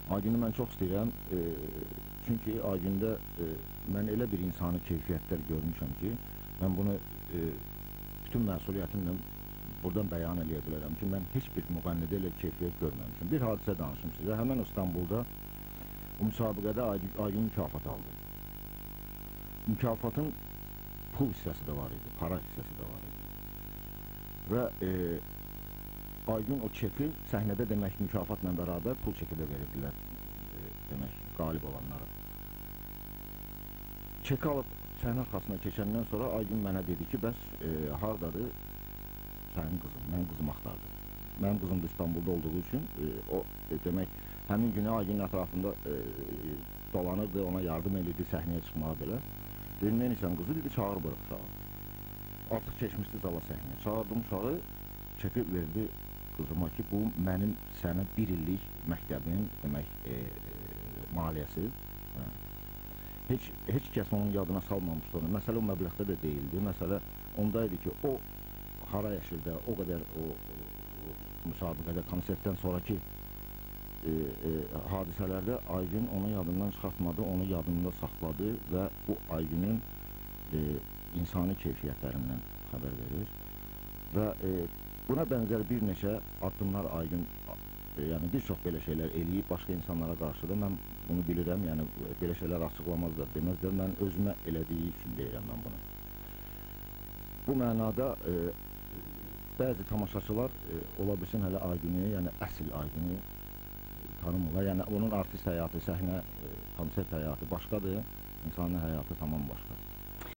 Aygünü mən çox istəyirəm, çünki Aygündə mən elə bir insani keyfiyyətlər görmüşəm ki, mən bunu bütün məsuliyyətimlə buradan bəyan eləyə bilərəm ki, mən heç bir müğənnidə elə keyfiyyət görməmişəm. Bir hadisə danışım sizə. Həmən İstanbulda o müsabiqədə Aygün mükafat aldı. Mükafatın pul hissəsi də var idi, para hissəsi də var idi. Və Aygün o çeki səhnədə demək mükafatla bərabər pul çeki də verirdilər, demək, qalib olanlara. Çeki alıb səhnə arxasına keçəndən sonra Aygün mənə dedi ki, bəs hardadır sənin qızın, mənim qızım axtardı. Mənim qızım da İstanbulda olduğu üçün o demək, həmin günü Aygünün ətrafında dolanırdı, ona yardım edirdi səhnəyə çıxmağa belə. Dedim, neynisən qızı? Dedi, çağır bura uşağı. Artıq keçmişdi zala səhnəyə. Çağırdım uşağı, çəkib verdi qızıma ki, bu mənim sənə bir illik məktəbin demək, maliyyəsi. Heç kəs onun yadına salmamışdı onu. Məsələ o məbləğdə də deyildi. Məsələ onda idi ki, o hara yaşırdı, o qədər o müsabiqədə, konsertdən sonraki hadisələrdə Aygün onu yadından çıxartmadı, onu yadında saxladı və bu Aygünün insani keyfiyyətlərindən xəbər verir. Və buna bənzər bir neçə addımlar Aygün, yəni bir çox belə şeylər eləyib başqa insanlara qarşı da, mən bunu bilirəm, yəni belə şeylər açıqlamazlar, deməzlər, mən özümə elədiyi üçün deyirəm mən bunu. Bu mənada bəzi tamaşaçılar ola bilsin hələ Aygünü, yəni əsl Aygünü tanımırlar. Yəni onun artist həyatı, səhnə, konsert həyatı başqadır, insanın həyatı tamam başqadır.